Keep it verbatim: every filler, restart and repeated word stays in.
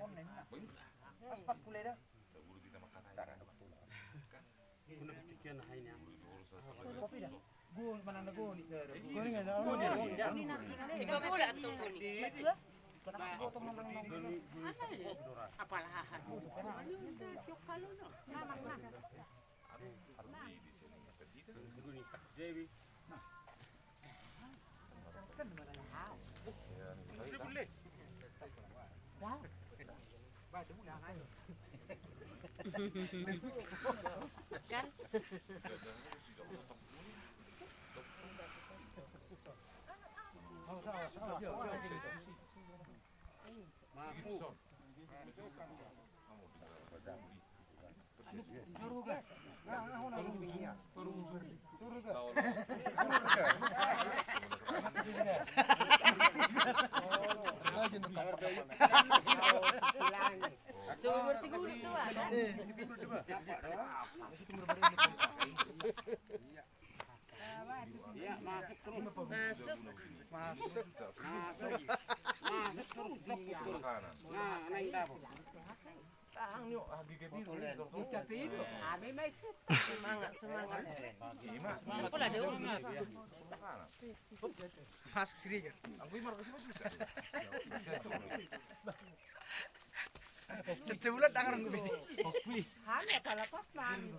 Aspal pula da. Kopi da. Goni manang da goni. Tiga bola tuh goni. Apalagi. Iya, masuk terus. Masuk. Masuk. Masuk terus. Nah, nah, ini dapur. Semangat, semangat. Semangat. Masuk, Siregar. Sebulan tangan gue. Hanya kalau pas mami.